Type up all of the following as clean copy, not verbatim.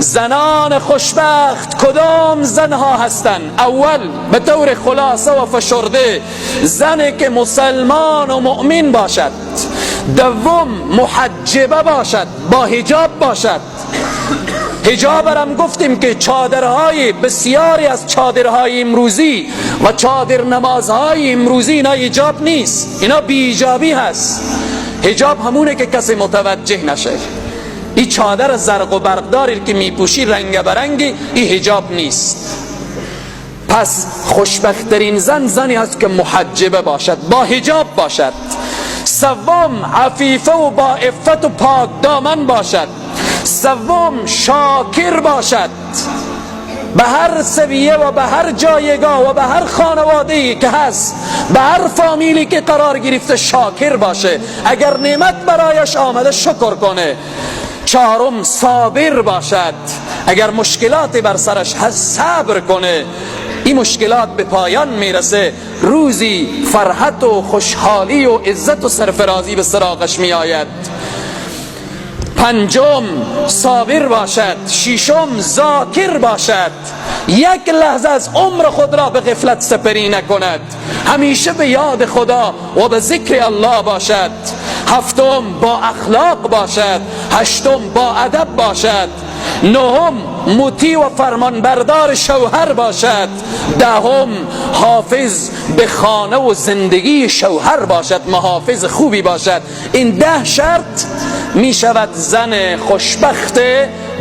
زنان خوشبخت کدام زنها هستند؟ اول به طور خلاصه و فشرده، زنی که مسلمان و مؤمن باشد. دوم محجبه باشد، با حجاب باشد. حجاب هم گفتیم که چادرهای بسیاری از چادرهای امروزی و چادر نمازهای امروزی اینا حجاب نیست، اینا بی حجابی هست. حجاب همونه که کسی متوجه نشه. این چادر زرق و برقداری که میپوشی رنگ برنگی، این حجاب نیست. پس خوشبختترین زن زنی است که محجبه باشد، با حجاب باشد. سوم عفیفه و با عفت و پاک دامن باشد. سوم شاکر باشد. به هر سویه و به هر جایگاه و به هر خانواده‌ای که هست، به هر فامیلی که قرار گرفته، شاکر باشه. اگر نعمت برایش آمده شکر کنه. چهارم صابر باشد. اگر مشکلات بر سرش هست صبر کنه، این مشکلات به پایان میرسه، روزی فرحت و خوشحالی و عزت و سرفرازی به سراغش میآید. پنجم صابر باشد. ششم ذاکر باشد. یک لحظه از عمر خود را به غفلت سپری نکند، همیشه به یاد خدا و به ذکر الله باشد. هفتم با اخلاق باشد. هشتم با ادب باشد. نهم مطیع و فرمانبردار شوهر باشد. دهم حافظ به خانه و زندگی شوهر باشد، محافظ خوبی باشد. این 10 شرط می شود زن خوشبخت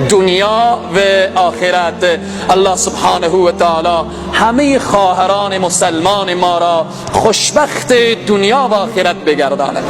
دنیا و آخرت. الله سبحانه و تعالی همه خواهران مسلمان ما را خوشبخت دنیا و آخرت بگرداند.